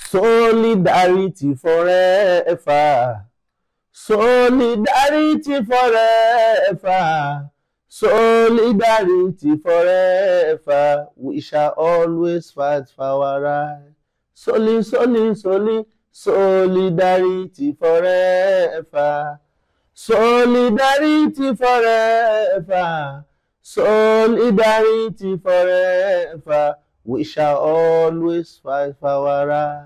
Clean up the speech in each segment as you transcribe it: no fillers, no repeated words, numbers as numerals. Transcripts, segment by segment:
Solidarity forever. Solidarity forever. Solidarity forever. We shall always fight for our right. Soli, soli, soli. Solidarity forever. Solidarity forever. Solidarity forever. We shall always fight for our right.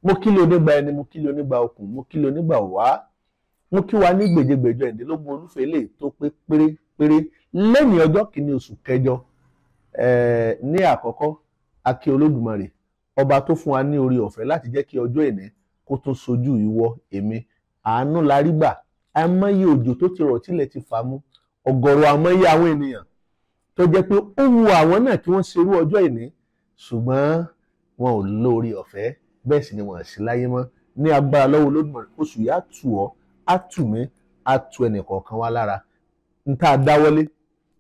Mo kí lé onígbà ẹni, mo kí lé onígbà okùn, mo kí lé onígbà wá, mo kí wa ní gbèjégbèjọ ẹ̀ẹ́dínlógún olúfẹ́ lè tó pé pérépéré lẹ́yìn ọjọ́ kìíní oṣù kẹjọ. Ní àkọ́kọ́, a kí Olódùmarè ọba tó fún wa ní orí ọ̀fẹ́ láti jẹ́ kí ọjọ́ ìní kó tún sojú ìwọ èmi. Àánú la rí gbà. Àìmọye òjò tó ti rọ̀ tílẹ̀ ti fà mú, ọ̀gọ̀rọ̀ àmọye àwọn ènìyàn tó jẹ́ pé ó wu àwọn náà kí wọ́n ṣerú ọjọ́ ìní, ṣùgbọ́n wọn ò lórí ọ̀fẹ́, bẹ́ẹ̀ sì ni wọ́n sì láyé mọ́. Ní agbára lọ́wọ́ Olódùmarè, oṣù yìí á tù ọ́, á tù mí, á tu ẹnìkọ̀ọ̀kan wa lára. N tá a dáwọ́lé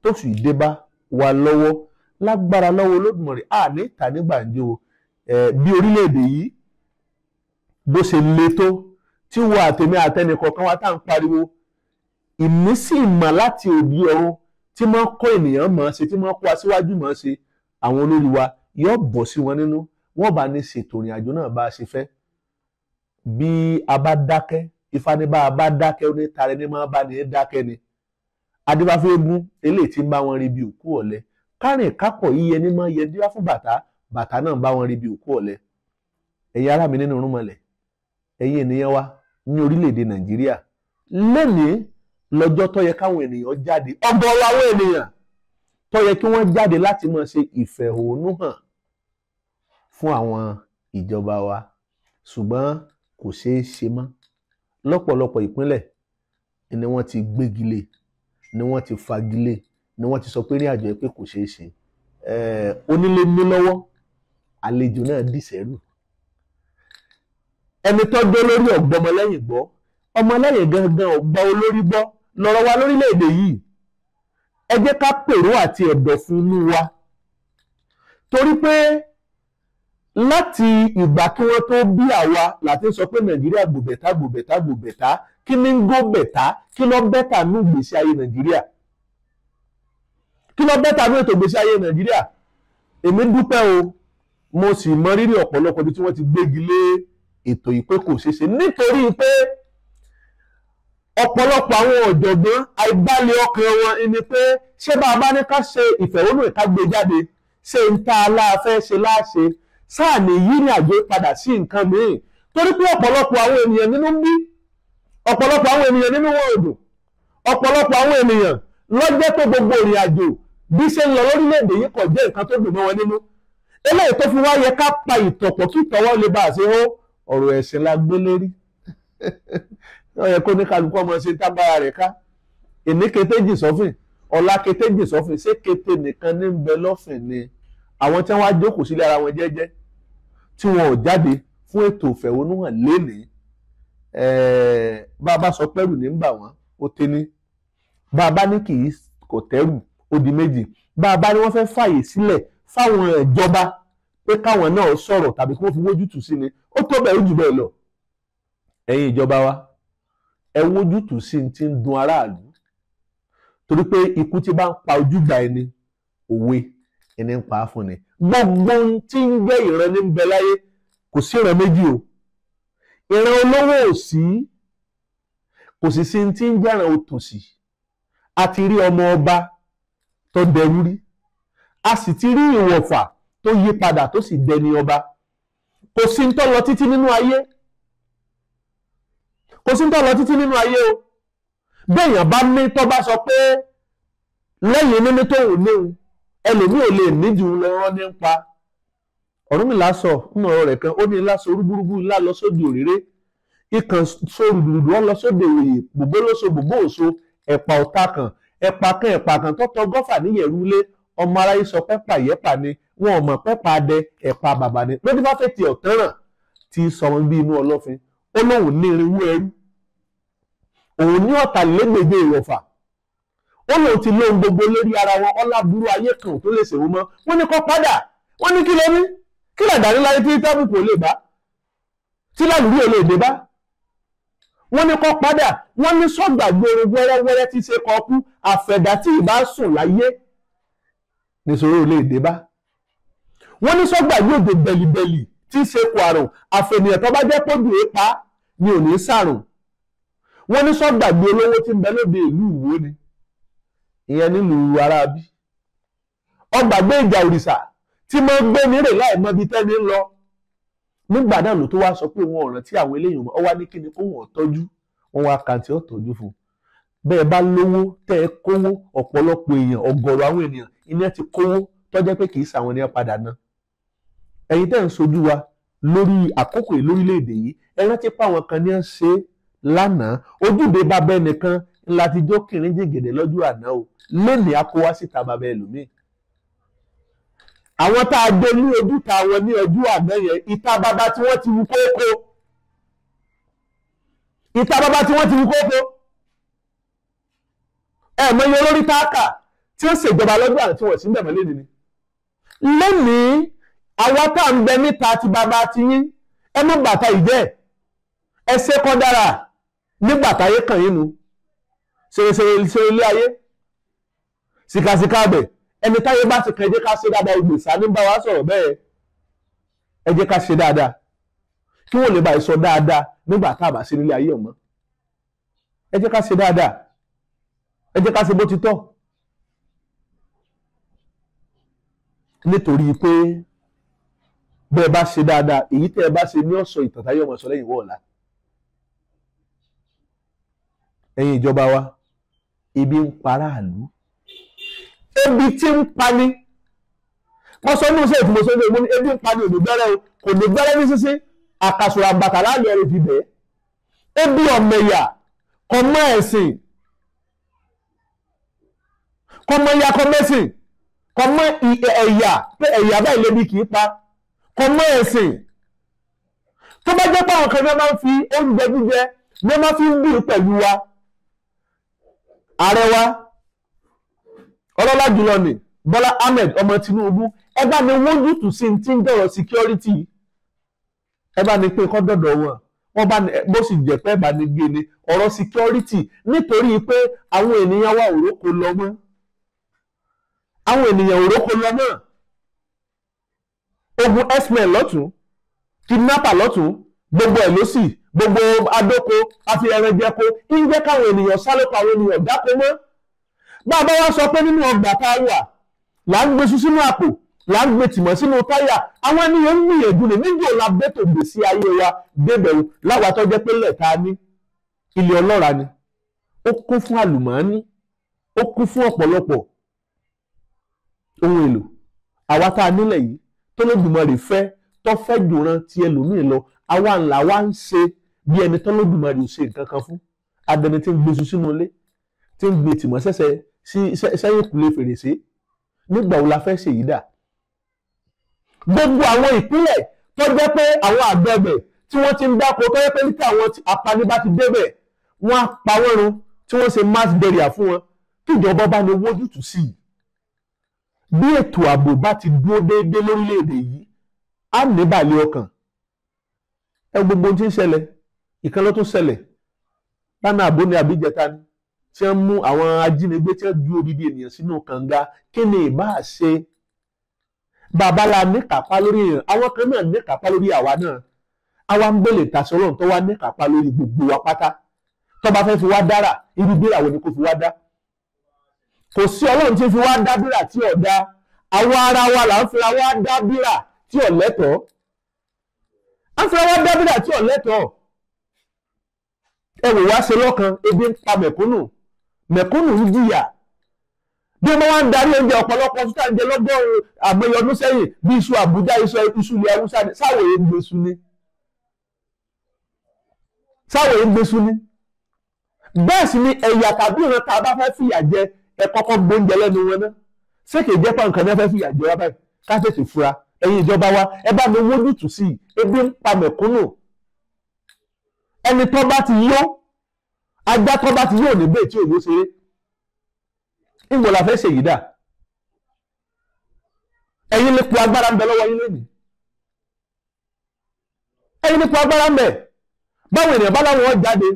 tóṣù yìí dé bá wa lọ́wọ́, lágbára lọ́wọ́ Olódùmarè, á ní ìta ní gbàǹjo. Bí orílẹ̀-èdè yìí bó ṣe le tó, tí wọ́n àtẹ̀mí àtẹnìkọ̀ọ̀kan wa tá à ń pariwo ìmísí ìmọ̀ láti òbí ọ̀run tí máa ń kọ́ ènìyàn mọ̀ ọ́n ṣe, tí máa ń kó aṣíwájú mọ̀ ọ́n ṣe, àwọn olórí wa yóò bọ̀ sí wọn nínú, wọ́n bá ní ṣètò ìrìn àjò náà bá a ṣe fẹ́. Bí a bá dákẹ́, Ifá ní bá a bá dákẹ́, ó ní tarẹ ní máa bá ní dákẹ́ ni. Adébáfẹ́gún eléyìí tí ń bá wọn rí bí òkú ọ̀lẹ. Kárìn kápọ̀ yíyẹ ní máa yẹ díwá fún bàtà, bàtà náà bá wọn rí bí òkú ọ̀lẹ. Ẹ̀yin ará mi nínú irúnmọlẹ̀, ẹ̀yin ènìyàn wa ní orílẹ̀-èdè Nàìjíríà, lónìí lọ́jọ́ tó yẹ káwọn ènìyàn jáde, ọ̀gọ̀rọ̀ àwọn ènìyàn tó yẹ kí wọ́n jáde láti máa ṣe ìfẹ̀hónúhàn fún àwọn ìjọba wa, ṣùgbọ́n kò ṣeé ṣe mọ́. Lọ́pọ̀lọpọ̀ ìpínlẹ̀ ni wọ́n ti gbégilé, ni wọ́n ti fagilé, ni wọ́n ti sọ pé ní àjọ pé kò ṣeé ṣe. Onílé ní lọ́wọ́, àlejò náà dìsẹ́rù. Ẹni tó dé lórí ọ̀gbọ́n ọmọlẹ́yìn gbọ́, ọmọlẹ́yìn gangan ọ̀gbọ́n olórí gbọ́ lọ́rọ̀ wa lórílẹ̀‐èdè yìí. Ẹ jẹ́ ká pèrò àti ẹ̀dọ̀ fún inú wa, torí pé láti ìgbà kí wọ́n tó bí àwa láti sọ pé Nàìjíríà gbòbẹ̀tá gbòbẹ̀tá gbòbẹ̀tá. Kí ní ń gbòbẹ̀tá? Kí ló bẹ́tà ní ìgbésí ayé Nàìjíríà? Kí ló bẹ́tà ní ètò ìgbésí ayé Nàìjíríà? Èmi dúpẹ́ o, mo sì mọ rírì ọ̀pọ̀lọpọ̀ bí tí wọ́n ti gbégi lé ètò yìí pé kò ṣeé ṣe, nítorí pé ọ̀pọ̀lọpọ̀ àwọn ọ̀jọ̀gbọ́n àìbalẹ̀ ọkàn wọn ni pé ṣé bá a bá ní ká ṣe ìfẹ̀hónú ìka gbé jáde, ṣé ń ta aláàfẹ́ ṣe láṣe sáà ní yí ní àjò padà sí nǹkan míì. Torí pé ọ̀pọ̀lọpọ̀ àwọn ènìyàn nínú ń bí, ọ̀pọ̀lọpọ̀ àwọn ènìyàn nínú wọn ò dùn, ọ̀pọ̀lọpọ̀ àwọn ènìyàn lọ́jọ́ tó gbogbo ìrìn àjò bí ṣe ń lọ lórílẹ̀‐èdè yìí kò jẹ́ nǹkan tó dùn mọ́ wọn nínú. Eléyìí tó fi wá yẹ ká pa ìtọ̀pọ̀ kí ìtọ̀wọ́ lè bá a ṣe hó, ọ̀rọ̀ ẹ̀sìn la gbé lérí. Ó yẹ kó ní kálukú ọmọ ṣe tágbára rẹ̀ ká. Èní kété jì sọ́fìn, ọ̀la kété jì sọ́fìn, ṣé kété nìkan ní ń bẹ lọ́fìn ni? Àwọn tí wọ́n á jókòó sílé ara wọn jẹ́jẹ́ tí wọn ò jáde fún ètò ìfẹ̀hónúhàn lénìí. Bá a bá sọ pẹ́rù ní ń bà wọ́n, ó tẹ́ni. Bá a bá ní kì í kò tẹ́rù, ó di méjì. Bá a bá ní wọ́n fẹ́ fàyè sílẹ̀ fáwọn ìjọba pé káwọn náà sọ̀rọ̀ tàbí kí wọ́n fi wójútùú sí ni, ó tó bẹ́ẹ̀ jù bẹ́ẹ̀ lọ. Ẹ̀yin ìjọba wa, ẹ wójútùú sí ti ń dun aráàlú, torí pé ikú tí bá ń pa ojúgbà ẹni, òwe ẹni ń pa á fún ni. Gbogbo ohun tí ń jẹ́ ìran ní ń bẹ láyé, kò sí ìran méjì o. Ìran olówó ò sí, kò sì sí ti ń jẹ́ ìran òtòṣì. A ti rí ọmọ ọba tó dẹrú rí, a sì ti rí ìwọ̀fà tó yí padà tó sì dẹni ọba. Kò sí ń tó lọ títí nínú ayé, kò sí ń tó lọ títí nínú ayé o. Béèyàn bá ní tó bá sọ pé lẹ́yìn níní tó wù léwu, ẹlòmíì ò lè níjù lọ́rọ́ ní ń pa. Ọ̀rúnmìlà sọ nínú ọ̀rọ̀ rẹ̀ kan, ó ní ńlá so rúgbúrúgbú ńlá lọ sóde òréré, ikàn so rùdùrùdù ọ̀ lọ sóde òye, gbogbo ló so gbogbo òso, ẹ̀pà ọ̀tá kan, ẹ̀pà kan ẹ̀pà kan tọ́tọ́ gọ́fà níyẹ̀rú lé. Ọmọ aráyé sọ pẹ́pà yẹ́pà ni, wọn ò mọ̀ pẹ́pà adẹ ẹ̀pà bàbà ni. Lójú bá fẹ́ ti ọ̀tẹ́ràn tí sọ wọn bí inú ọlọ́fin, ó lóun ní irinwó ẹrú, òun ní ọ̀tàlégbègbè ìwọ̀fà, ó lóun ti lóun gbogbo lórí ara wọn, ọláburú ayé kan tó lè ṣèwọ́n mọ́. Wọ́n ní kó padà, wọ́n ní kí ló ní, Kí lẹ̀dá ní láyé tí tábùkù ò lè bá, tí lálùrí ò lè dé bá? Wọ́n ní kọ́ padà. Wọ́n ní sọ́gbàgbé orin wẹ́rẹ́wẹ́rẹ́ tí ṣe kọ́ kú, àfẹ̀dá tí ì bá sùn láyé níṣòro ò lè dé bá. Wọ́n ní sọ́gbàgbé òjò bẹ̀lìbẹ̀lì tí ṣe kọ àrùn, àfẹ̀nìyàn tó bá jẹ́ pójú ipa ni ò ní sàrùn. Wọ́n ní sọ́gbàgbé olówó tí ń bẹ lóde ìlú Ìwó ni, ìyẹn nílùú aráabí. Ọgbàgbé ìjà òrìṣà tí mo ń gbé nírè láì mọ ibi tẹ́ni ń lọ. Nígbà náà ló tó wá sọ pé wọn ọ̀ràn tí àwọn eléyìí ọ wá ní kí ni kó wọn tọ́jú, wọn wá kàǹtì ó tọ́jú fún un. Bẹ́ẹ̀ bá lówó tẹ́ ẹ kówó, ọ̀pọ̀lọpọ̀ èèyàn, ọ̀gọ̀rọ̀ àwọn ènìyàn iná ti kówó tọ́jẹ́ pé kì í sàwọn ní padà ná. Ẹ̀yin tẹ́ ń sojú wa lórí àkókò yìí lórílẹ̀‐èdè yìí, ẹ rántí pé àwọn kan ní ẹ ṣe lánàá. Ojúde bàbá ẹnìkan ńlá ti jó kìnrín jìgìdì lọ́jọ́ àná o, lẹ́nìí á kó wá síta bàbá ẹlòmíì. Àwọn tá a gbé ní ojúta wọn ní ọjọ́ àná yẹn, ìta bàbá tí wọ́n ti wú kókó, ìta bàbá tí wọ́n ti wú kókó. Ẹ mọ iye olórí táàkà tí ó ṣèjọba lọ́jọ́ àná tí wọ́n sì ń bẹ̀rẹ̀ lẹ́nìí ni. Lẹ́nìí àwa tá à ń bẹ níta ti bàbá ti yín, ẹ mú bàtà ìjẹ́ ẹ ṣe kọ́ dára nígbà táyé kàn yín nu. Ṣèrèṣèrè ṣe ilé ayé sìkàsìkà bẹ̀, ẹni táyé bá ti kàn, ẹ jẹ́ ká ṣe dáadáa. Ìgbésà ní bá wa sọ̀rọ̀ bẹ́ẹ̀, ẹ jẹ́ ká ṣe dáadáa kí wọ́n lè bá ìsọ dáadáa nígbà tá a bá ṣe nílé ayé ọ̀mọ́. Ẹ jẹ́ ká ṣe dáadáa, ẹ jẹ́ ká ṣe bó ti tọ́, nítorí pé bẹ́ẹ̀ bá ṣe dáadáa, èyí tẹ́ ẹ bá ṣe ní ọ̀sọ̀ ìtàn táyé ọmọ sọ lẹ́yìn wọ́ ọ̀la. Ẹ̀yin ìjọba wa, ebi ń paráàlú, ebi tí ń pani. Wọ́n sọ ní iṣẹ́ ìfúnmọ́sọ́ ní ìmúni, ebi ń pani òní gbẹ́rẹ́ o, kò ní gbẹ́rẹ́ ní sísí, àkàsọ̀ àbàtà láàrin ẹ̀rọ fi bẹ́ẹ̀. Ebi ọ̀mẹ̀yà kò mọ ẹ̀sìn, kò mọ ẹ̀yà, kò mẹ́sìn, kò mọ ẹ̀yà pé ẹ̀yà báyìí lébi kì í pa, kò mọ ẹ̀sìn. Tó bá jẹ́ pé àwọn kan náà máa ń fi oúnjẹ jíjẹ ní wọ́n máa fi ń bì pẹ̀lú wa, ààrẹ wa ọlọ́lá jùlọ ni Bọ́lá Ahmed ọmọ Tinubu, ẹ bá mi wójútùú sí ti ń dọ̀rọ̀ security, ẹ bá ní pé kọ́ dọ̀dọ̀ wọn, wọ́n bá ní bó sì jẹ́ pé ẹ bá ní gbé ni ọ̀rọ̀ security, nítorí pé àwọn ènìyàn wa òrókò lọ mọ́, àwọn ènìyàn òrókò lọ mọ́. Ogun x-men lọ́tún, kidnapper lọ́tún, gbogbo ẹ̀ ló sì gbogbo adóko àfi ẹran jẹko ń jẹ́ káwọn ènìyàn sálọ́pọ̀, àwọn ènìyàn dáko mọ́. Bàbá wa sọ pé nínú ọgbà tá a wà là ń gbé iṣu sínú àpò, là ń gbé tìmọ̀ sínú táyà, àwọn ènìyàn ń gbìyànjú ní níjò la bẹ́tò gbèsè ayé wa débẹ̀rù láwa tó jẹ́ pé lẹ́ẹ̀ta ní ilé ọlọ́ra ni, ó kún fún àlùmọ́ọ́nì, ó kún fún ọ̀pọ̀lọpọ̀ ohun èlò. Àwa tá a nílẹ̀ yìí tó lódùmarè fẹ́ tó fẹ́ jòrán ti ẹlòmíì lọ, àwa ńlá wa ń ṣe bí ẹni tó lódùmarè ò ṣe nǹkan kan fún. Adẹni tí ń gbé iṣu sínú ilé, tí ń gbé tìmọ̀ sẹ́sẹ̀ sẹ́yìn kùlé fèrèsé, nígbà wo la fẹ́ ṣèyí dà? Gbogbo àwọn ìpínlẹ̀ tó jẹ́ pé àwọn àgbẹ̀bẹ̀ tí wọ́n ti ń dáko, tó jẹ́ pé níta àwọn apani bá ti débẹ̀ wọ́n á pa wọ́n run, tí wọ́n ṣe mass burial fún wọn, kí ìjọba bá ní wójútùú sí i. Bí ètò ààbò bá ti dúró déédéé lórílẹ̀‐èdè yìí, á ní bàlẹ̀ ọkàn. Ẹ gbogbo ohun tí ń ṣẹlẹ̀, ìkan ló tún ṣẹlẹ̀ lánàá àbó ni àbíjẹta ni, tí wọ́n mú àwọn ajínigbé tí wọ́n ju odidi ènìyàn sínú kànga. Kí ni ìbá ṣe? Bàbá la ní kápá lórí èèyàn, àwọn kan náà ní kápá lórí àwa náà. Àwa ń bèlè tàṣọ Ọlọ́run tó wá ní kápá lórí gbogbo wa pátá. Tó bá fẹ́ fi wá dára, ibi bíra wo ni kò fi wá dá? Kò sí Ọlọ́run tí fi wá dá bíra tí ò dá. Àwa ara wa là ń fira wá dá bíra tí ò lẹ́tọ̀ọ́. À ń fira wá dá bíra tí ò lẹ́tọ̀ọ́. Ẹ wò wá ṣe lọ́kan, ebi ń pa mẹ̀kúnnù, mẹ̀kúnnù ń jìyà. Bí wọ́n wá ń darí oúnjẹ ọ̀pọ̀lọpọ̀ tó ń jẹ lọ́gọ́rùn-ún àmọye ọdún sẹ́yìn, bí iṣu Àbújá, iṣu ilẹ̀ Haúsá ni, sáwọ̀ èyí ń gbèsù ni, sáwọ̀ èyí ń gbèsù ni. Bẹ́ẹ̀ sì ni ẹ̀yà tàbí ìran tá a bá fẹ́ fìyà jẹ, ẹ kọ́kọ́ gbóúnjẹ lẹ́nu wọn náà. Ṣé kìí jẹ́ pé nǹkan náà fẹ́ fìyà jẹ wá báyìí? Ká tètè fura. Ẹ̀yin ìjọba wa, ẹ bá mi wójútùú sí i, ebi ń pa mẹ̀kúnnù. Ẹni tó bá ti yó, ajá tó bá ti yó ní bẹ́ẹ̀ tí òyò ṣeré. Ìgbò la fẹ́ ṣèyí dà? Ẹ̀yin lè po agbára ń bẹ lọ́wọ́ yín lónìí. Ẹ̀yin nípa agbára ń bẹ̀. Báwọn ènìyàn bá láwọn jáde,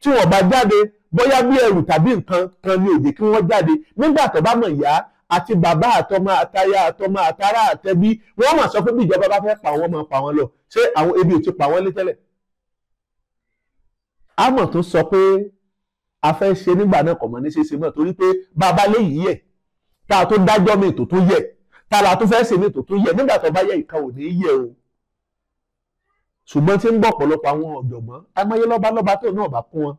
tí wọ́n bá jáde bóyá bí ẹrù tàbí nǹkan kan ní òjè kí wọ́n jáde, nígbà tó bá mọ̀ ìyá àti bàbá àtọmọ àtaya àtọmọ àtàrà àtẹbí, wọ́n máa sọ pé bí ìjọba bá fẹ́ pa wọ́n máa pa wọ́n lọ. Ṣé àwọn ebi ò ti pa wọ́n lé tẹ́lẹ̀? Àmọ̀ tó sọ pé a fẹ́ ṣe nígbà náà kò mọ̀ ní ṣeéṣe mọ́, torí pé bàbá léyìí yẹ, tá a tó dájọ́ mi ètò tó yẹ, tá a la tó fẹ́ ṣe mi ètò tó yẹ, nígbà tó bá yẹ ìkan ò ní yẹ o. Ṣùgbọ́n tí ń bọ̀ ọ̀pọ̀lọpọ̀ àwọn ọ̀jọ̀gbọ́n, àmọye lọ́ba lọ́ba tó náà bá kún wọn,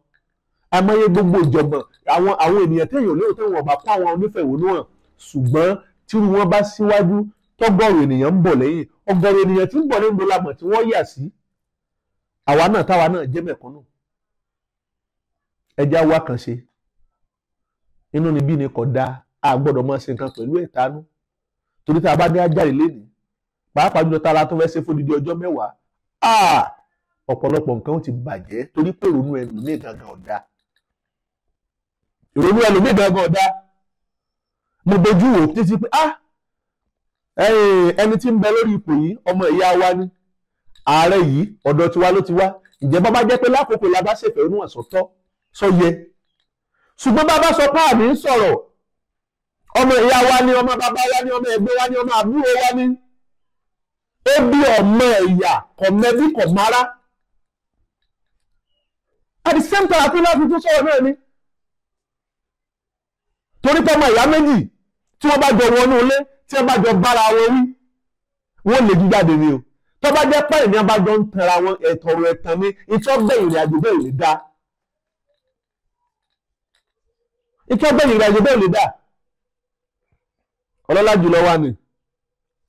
àmọye gbogbo ìjọ̀gbọ̀n àwọn ènìyàn téèyàn lérò tó wọn bá kún àwọn onífẹ̀hónúhàn. Ṣùgbọ́n tí wọ́n bá síwájú, tọ́gọ́rùn ènìyàn ń bọ̀ lẹ́yìn, ọgọ́rùn ènìyàn tí ń bọ̀ lẹ́yìn ló tí wọ́n yà sí. Àwa náà táwa náà jẹ́ mẹ̀kúnnù, ẹja wá kan ṣe. Inú ni bí ni kò dáa, a gbọ́dọ̀ máa ṣe nǹkan pẹ̀lú ẹ̀tanú, torí tá a bá ní ajáde lénìí, pàápàá jùlọ tá a la tó fẹ́ ṣe fódìdí ọjọ́ 10, ọ̀pọ̀lọpọ̀ nǹkan ó ti bàjẹ́, torí pé ìrònú ẹlòmíì gangan ọ̀dà. Ìrònú ẹlòmíì gangan ọ̀dà. Mo dojú wò títí pé ẹni tí ń bẹ lórí ipò yìí ọmọ ìyá wa ni, ààrẹ yìí ọ̀dọ̀ tiwa ló ti wá. Ǹjẹ́ bá bá jẹ́ pé lákòókò la bá ṣèfẹ́ inú ọ̀sán tọ́ sọ yẹ, ṣùgbọ́n bá bá sọ pé àmì ń sọ̀rọ̀, ọmọ ìyá wa ni, ọmọ bàbá wa ni, ọmọ ẹgbẹ́ wa ni, ọmọ àbúrò wa ni, ebi ọmọ ẹ̀yà kọ̀mẹ́bí kọ̀mára. At the same time, àti láti tún sọ̀rọ̀ náà ni, torí pé ọmọ ìyá méjì tí wọ́n bá jọ wọnú ilé, tí wọ́n bá jọ bára wọn wí, wọ́n lè jíjáde ni o. Tó bá jẹ́ pé ènìyàn bá jọ ń tanra wọn, ẹ̀tọ̀rọ̀ ẹ̀tàn ni, ìtọ́gbẹ̀ ìrìn àjò bẹ́ẹ̀ lè dá. Ìtọ́gbẹ̀ ìrìn àjò bẹ́ẹ̀ lè dá. Ọlọ́lá jùlọ wa ni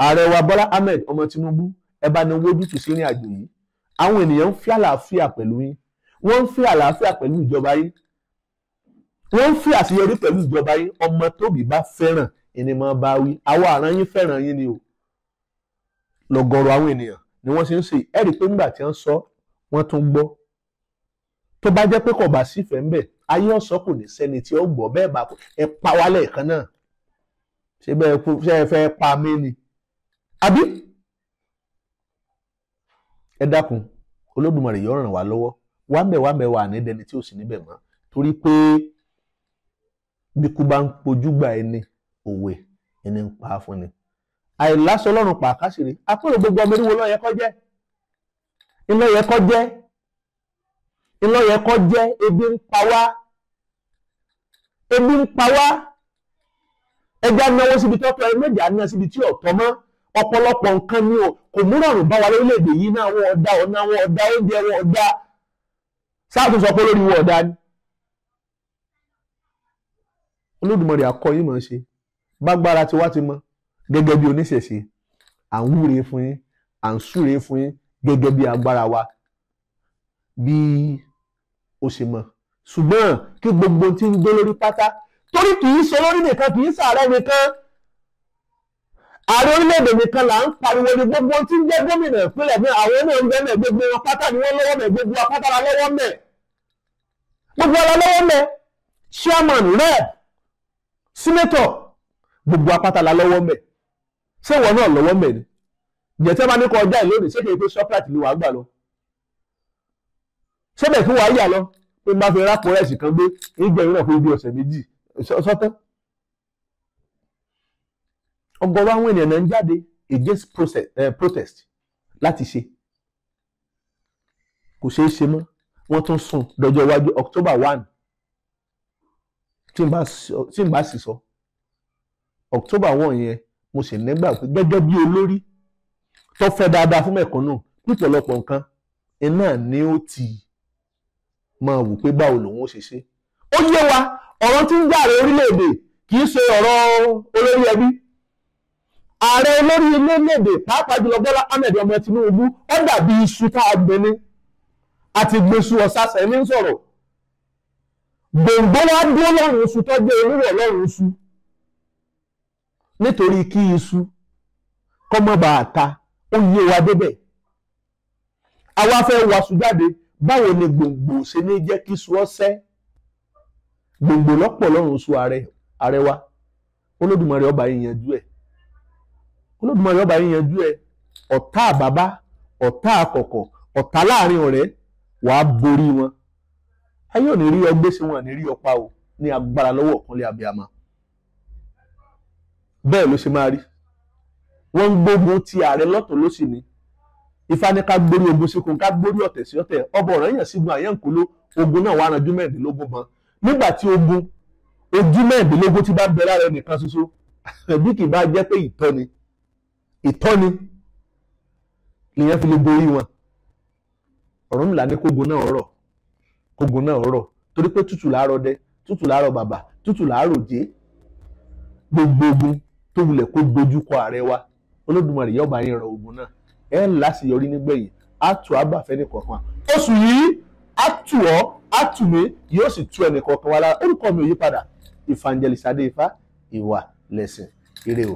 ààrẹ wa Bọ́lá Ahmed ọmọ Tinubu, ẹ bá ní wójútùú sí ìrìn àjò yìí. Àwọn ènìyàn ń fi àlàáfíà pẹ̀lú yín, wọ́n ń fi àlàáfíà pẹ̀lú ìjọba yín, wọ́n ń fi àṣeyọrí pẹ̀lú ìjọba yín. Ọmọ tóbi bá fẹ́ràn ẹni máa bá wí, àwọn àrán yín fẹ́ràn yín ni o. Lọ́gọ̀rọ̀ àwọn ènìyàn ni wọ́n ṣe ń ṣe. Ẹ rí i pé nígbà tí wọ́n sọ, wọ́n tún gbọ́. Tó bá jẹ́ pé kò bá sífẹ̀ẹ́ ńbẹ̀, ayé ọ̀sọ́ kò ní sẹ́ni tí ó gbọ́. Bẹ́ẹ̀ bá ẹ pa wá lẹ́ẹ̀kan náà, ṣé bẹ́ẹ̀ kú, ṣé ẹ fẹ́ pa mí ni àbí? Ẹ dákun, Olódùmarè yóò ràn wá lọ́wọ́. Wámbẹ̀ wà ní dẹni tí ó sì níbẹ̀ mọ́, torí pé bí kú bá ń pojú gbà ẹni, òwe ẹni ń pa á fún ni. Àìlásọ Ọlọ́run pa àkásìrè àpérò gbogbo ọmọ eriwo lọ́yẹ kọ́ jẹ́, ńlọ́yẹ kọ́ jẹ́, ńlọ́yẹ kọ́ jẹ́. Ebi ń pa wá, ebi ń pa wá. Ẹja náwó síbi tó tọ́, ẹ méjì á ná síbi tí ọ̀tọ́ mọ́. Ọ̀pọ̀lọpọ̀ nǹkan ni kò mú rọrùn bá wa lórílẹ̀‐èdè yìí náà. Wọn ọ̀dà ọ̀nà, wọn ọ̀dà oúnjẹ, wọn ọ̀dà sáà tó sọ pé lórí wọn ọ̀dà ni. Olódùmarè akọ yín mọ̀ ṣe, bágbára tiwa ti mọ gẹ́gẹ́ bí oníṣẹ̀ṣe, à ń wúre fún yín, à ń súre fún yín gẹ́gẹ́ bí agbára wa bí ó ṣe mọ̀. Ṣùgbọ́n kí gbogbo tí ń gbé lórí pátá, torí kì í ṣe lórí nìkan, kì í ṣàárẹ̀ nìkan, ààrẹ orílẹ̀-èdè nìkan là ń pariwo ní gbogbo tí ń jẹ́ gómìnà ìpínlẹ̀ ní àwọn náà ń bẹ́ẹ̀, gbogbo wọn pátá ni wọ́n lọ́wọ́ mẹ́, gbogbo wa pátá la lọ́wọ́ mẹ́, gbogbo wa la lọ́wọ́ mẹ́, chairman, rep, senator, gbogbo wa pátá la lọ́wọ́ mẹ́. Ṣé ìwọ náà lọ́wọ́ mẹ́ ni? Ǹjẹ́ tí wọ́n bá ní kọ ọjà ìlónìí, ṣé kìí pé Shoprite ni wàá gbà lọ? Ṣé bẹ́ẹ̀ kí wàá yà lọ pé n bá fi rápò rẹ̀sì kan gbé ìgbẹ̀rún náà fún ibi ọ̀sẹ̀ méjì sọ́tán? Ọ̀gọ̀rọ̀ àwọn ènìyàn náà ń jáde against protest láti ṣe. Kò ṣeé ṣe mọ́, wọ́n tún sún dọjọ́ iwájú October 1. Tí n bá sì sọ October 1 yẹn, mo sì nígbà pé gẹ́gẹ́ bí olórí tó fẹ́ dáadáa fún mẹ̀kúnnù, pípọ̀lọpọ̀ nǹkan iná ni ó ti máa wò pé báwo lòun ó ṣe ṣe. Ó yé wa, ọ̀rọ̀ tí ń jàre orílẹ̀-èdè kì í ṣe ọ̀rọ̀ olórí ẹbí. Ààrẹ olórí orílẹ̀-èdè pàápàá jùlọ Bọ́lá Ahmed ọmọ Tinubu, ó dàbí iṣu tá a gbé ní àti gbèsù ọ̀sàsẹ̀ ní sọ̀rọ̀. Gbòǹgbò wa dúró lọ́rùn iṣu tó jẹ́ olúwọ̀ lọ́rùn iṣu, nítorí kí iṣu kọ́mọ́ bá a ta. Ó yé wa débẹ̀. Àwa fẹ́ waṣu jáde, báwo ni gbòǹgbò ṣe ní jẹ́ kí iṣu ọ̀sẹ́? Gbòǹgbò lọ́pọ̀ lọ́rùn iṣu ààrẹ wa. Olódùmarè ọba yìí yanjú ẹ̀. Olódùmarè ọba yìí yanjú ẹ̀. Ọ̀tá àbábá, ọ̀tá àkọ̀kọ̀, Ọ̀tá láàrin ọ̀rẹ́, wàá borí wọn. Ayé ò ní rí ọ gbé sí, wọn ní rí ọ pa o, ní agbára lọ́wọ́ Ọ̀kànlé abiyamọ. Bẹ́ẹ̀ ló ṣe máa rí. Wọ́n ń gbógun ti ààrẹ lọ́tọ̀ lósì ni. Ifá ní ká gbórí ogun síkun, ká gbórí ọ̀tẹ̀ sí ọ̀tẹ̀. Ọba Ọ̀rànyàn sígun àyànkóló, ogun náà wà ránjú 16 bọn. Nígbà tí ogun ojú 16 ti bá bẹ lára ẹnìkan ṣoṣo, bí kì bá jẹ́ pé ìtọ́ni ìtọ́ni lèyàn fi lè borí wọn. Ọ̀rúnmìlà ní kógun náà rọ̀, kógun náà rọ̀, torí pé tútù láàárọ̀ dẹ, tútù láàárọ̀ bàbà, tútù láàárọ̀ jẹ́. Gbogbo ogun tó wulẹ̀ kó dojú kọ ààrẹ wa, Olódùmarè yóò bá yín rọ ogun náà, ẹ ń láṣeyọrí nígbẹ̀yìn. Á tù á bà fẹ́ nìkọ̀ọ̀kan. Oṣù yìí á tù ọ́, á tù mí, yóò sì tú ẹnìkọ̀ọ̀kan wa lára. Orúkọ mi ò yí padà, Evangelist Adé Ifá, ìwà lẹ̀sìn. Ire o.